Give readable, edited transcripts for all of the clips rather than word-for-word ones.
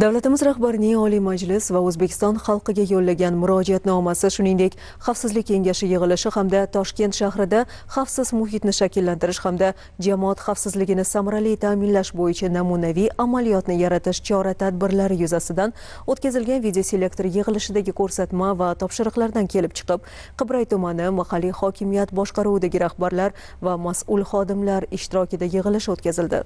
Davlatimiz rahbarining Oliy Majlis va O'zbekiston xalqiga yo'llagan murojaatnomasi, shuningdek, Xavfsizlik kengashi yig'ilishi hamda Toshkent shahrida xavfsiz muhitni shakllantirish hamda jamoat xavfsizligini samarali ta'minlash bo'yicha namunaviy amaliyotni yaratish chora-tadbirlari yuzasidan o'tkazilgan videoselektor yig'ilishidagi ko'rsatma va topshiriqlardan kelib chiqib, Qibray tumani mahalliy hokimiyat boshqaruvidagi rahbarlar va mas'ul xodimlar ishtirokida yig'ilish o'tkazildi.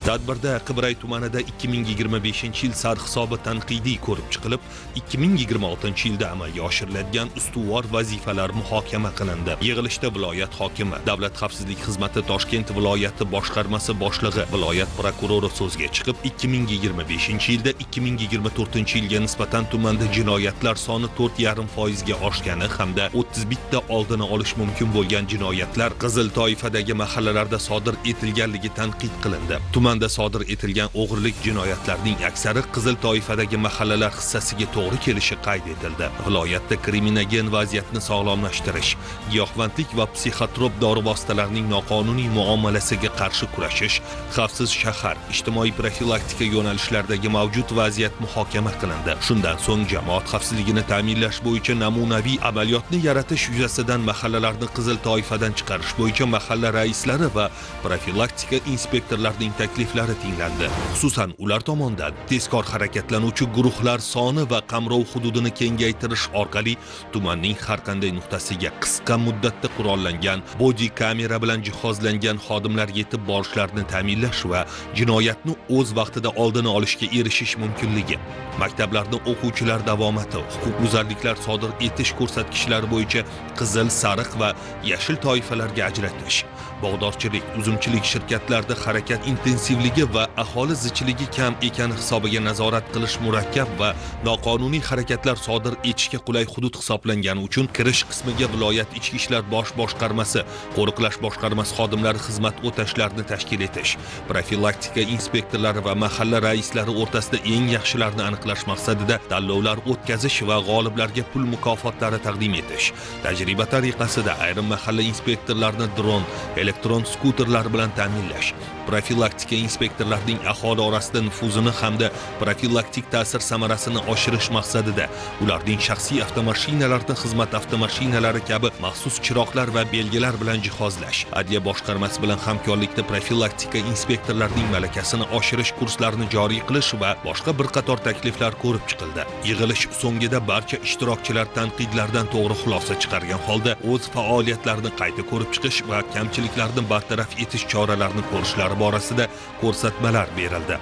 Tadbirda Qibray tumanida 2025-yil sarhisobi tanqidiy ko'rib chiqilib, 2026-yilda amalga oshiriladigan ustuvor vazifalar muhokama qilindi. Yig'ilishda viloyat hokimi, Davlat xavfsizlik xizmati Toshkent viloyati boshqarmasi boshlig'i, viloyat prokurori so'zga chiqib, 2025-yilda 2024-yilga nisbatan tumanda jinoyatlar soni 4,5% ga oshgani hamda 31 ta oldini olish mumkin bo'lgan jinoyatlar qizil toifadagi mahallalarda sodir etilganligi tanqid qilindi. Tumanda sodir etilgan o'g'rilik jinoyatlarining aksari qizil toifadagi mahallalar hissasiga to'g'ri kelishi qayd etildi. Viloyatda kriminogen vaziyatni sog'lomlashtirish, giyohvandlik va psixotrop dori vositalarining noqonuniy muomalasiga qarshi kurashish, xavfsiz shahar, ijtimoiy profilaktika yo'nalishlaridagi mavjud vaziyat muhokama qilindi. Shundan so'ng jamoat xavfsizligini ta'minlash bo'yicha namunaviy amaliyotni yaratish yuzasidan mahallalarni qizil toifadan chiqarish bo'yicha mahalla raislari va profilaktika inspektorlarining takliflari tinglandi. Xususan, ular tomonidan tezkor harakatlanuvchi guruhlar soni va qamrov hududini kengaytirish orqali tumanning har qanday nuqtasiga qisqa muddatda qurollangan body kamera bilan jihozlangan xodimlar yetib borishlarini ta'minlash va jinoyatni o'z vaqtida oldini olishga erishish mumkinligi, maktablarni o'quvchilar davomati, huquqbuzarliklar sodir etish ko'rsatkichlari bo'yicha qizil, sariq va yashil toifalarga ajratish, bog'dorchilik, uzumchilik shirkatlarida harakat intensivligi va aholi zichligi kam ekani hisobiga nazorat qilish murakkab va noqonuniy harakatlar sodir etishga qulay hudud hisoblangani uchun kirish qismiga viloyat ichki ishlar bosh boshqarmasi, qo'riqlash boshqarmasi xodimlari xizmat o'tashlarini tashkil etish, profilaktika inspektorlari va mahalla raislari o'rtasida eng yaxshilarni aniqlash maqsadida tanlovlar o'tkazish va g'oliblarga pul mukofotlari taqdim etish, tajriba tariqasida ayrim mahalla inspektorlarini dron, elektron skuterlar bilan ta'minlash, profilaktika inspektorlarining aholi orasida nufuzini hamda profilaktik ta'sir samarasini oshirish maqsadida ularning shaxsiy avtomashinalarini xizmat avtomashinalari kabi maxsus chiroqlar va belgilar bilan jihozlash, adliya boshqarmasi bilan hamkorlikda profilaktika inspektorlarining malakasini oshirish kurslarini joriy qilish va boshqa bir qator takliflar ko'rib chiqildi. Yig'ilish so'ngida barcha ishtirokchilar tanqidlardan to'g'ri xulosa chiqargan holda o'z faoliyatlarini qayta ko'rib chiqish va kamchiliklarni bartaraf etish choralarini ko'rishlari borasida ko'rsatmalar berildi.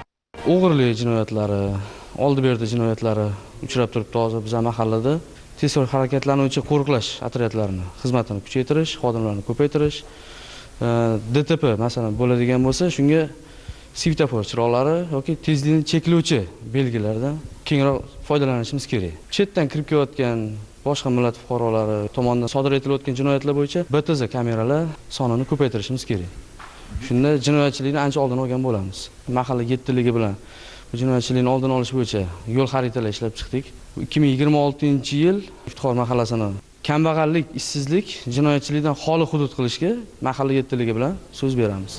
O'g'irlik jinoyatlari, oldi-berdi jinoyatlari uchrab turibdi hozir bizning mahallada. Tezkor harakatlanuvchi qo'riqlash otryadlarini xizmatini kuchaytirish, xodimlarni ko'paytirish, DTP masalan bo'ladigan bo'lsa, shunga svetofor chiroqlari yoki tezlikni cheklovchi belgilardan kengroq foydalanishimiz kerak. Chetdan kirib kelayotgan boshqa millat fuqarolari tomonidan sodir etilayotgan jinoyatlar bo'yicha BTZ kameralar sonini ko'paytirishimiz kerak. Shunda jinoyatchilikni ancha oldini olgan bo'lamiz. Mahalla yettiligi bilan bu jinoyatchilikni oldini olish bo'yicha yo'l xaritalar ishlab chiqdik. 2026-yil Iftixor mahallasini kambag'allik, ishsizlik, jinoyatchilikdan xoli hudud qilishga mahalla yettiligi bilan so'z beramiz.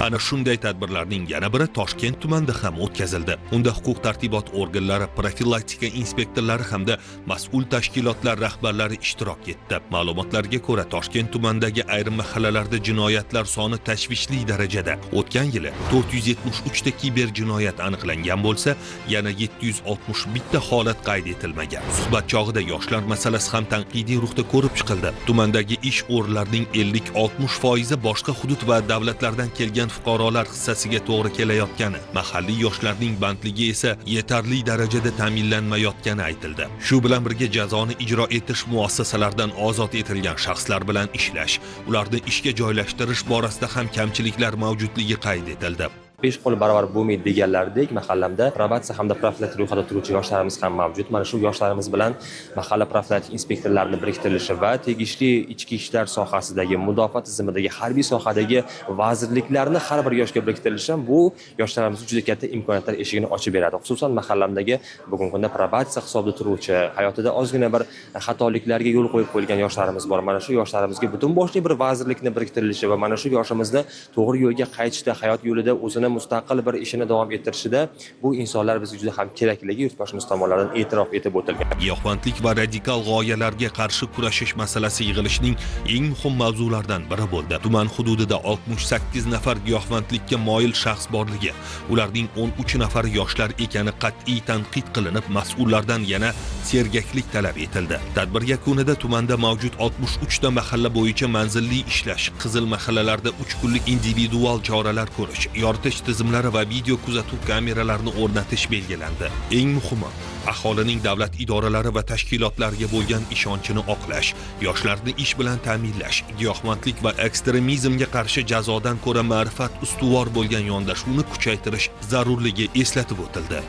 Ana shunday tadbirlarning yana biri Toshkent tumanida ham o'tkazildi. Unda huquq tartibot organlari, profilaktika inspektorlari hamda mas'ul tashkilotlar rahbarlari ishtirok etdi. Ma'lumotlarga ko'ra, Toshkent tumanidagi ayrim mahallalarda jinoyatlar soni tashvishli darajada. O'tgan yili 473 ta kiber jinoyat aniqlangan bo'lsa, yana 761 ta holat qayd etilmagan. Suhbat chog'ida yoshlar masalasi ham tanqidiy ruhda ko'rib chiqildi. Tumandagi ish o'rinlarining 50-60% boshqa hudud va davlatlardan kelgan fuqarolar hissasiga to'g'ri kelayotgani, mahalliy yoshlarning bandligi esa yetarli darajada ta'minlanmayotgani aytildi. Shu bilan birga jazoni ijro etish muassasalaridan ozod etilgan shaxslar bilan ishlash, ularni ishga joylashtirish borasida ham kamchiliklar mavjudligi qayd etildi. 5 qo'l barobar bo'lmaydi deganlaridek, mahallamda probatsiya hamda profilaktik ro'yxatda turuvchi yoshlarimiz ham mavjud. Mana shu yoshlarimiz bilan mahalla profilaktik inspektorlarini biriktirilishi va tegishli ichki ishlar sohasidagi, mudofaa tizimidagi, harbiy sohadagi vazirliklarni har bir yoshga biriktirilishi bu yoshlarimizga juda katta imkoniyatlar eshigini ochib beradi. Xususan, mahallamdagi bugungi kunda probatsiya hisobida turuvchi, hayotida ozgina bir xatoliklarga yo'l qo'yib qo'yilgan yoshlarimiz bor. Mana shu yoshlarimizga butun boshli bir vazirlikni biriktirilishi va mana shu yoshimizni to'g'ri yo'lga qaytishda, hayot yo'lida o'zini mustaqil bir ishini davom ettirishida bu insonlar bizga juda ham kerakligi yurtboshimiz tomonidan e'tirof etib o'tilgan. Giyohvandlik va radikal g'oyalarga qarshi kurashish masalasi yig'ilishning eng muhim mavzularidan biri bo'ldi. Tuman hududida 68 nafar giyohvandlikka moyil shaxs borligi, ularning 13 nafari yoshlar ekani qat'iy tanqid qilinib, mas'ullardan yana sergaklik talab etildi. Tadbir yakunida tumanda mavjud 63 ta mahalla bo'yicha manzilli ishlash, qizil mahallalarda 3 kunlik individual choralar ko'rish, yoritish tizimlari va video kuzatuv kameralarini o'rnatish belgilandi. Eng muhimi, aholining davlat idoralari va tashkilotlariga bo'lgan ishonchini oqlash, yoshlarni ish bilan ta'minlash, giyohvandlik va ekstremizmga qarshi jazodan ko'ra ma'rifat ustuvor bo'lgan yondashuvni kuchaytirish zarurligi eslatib o'tildi.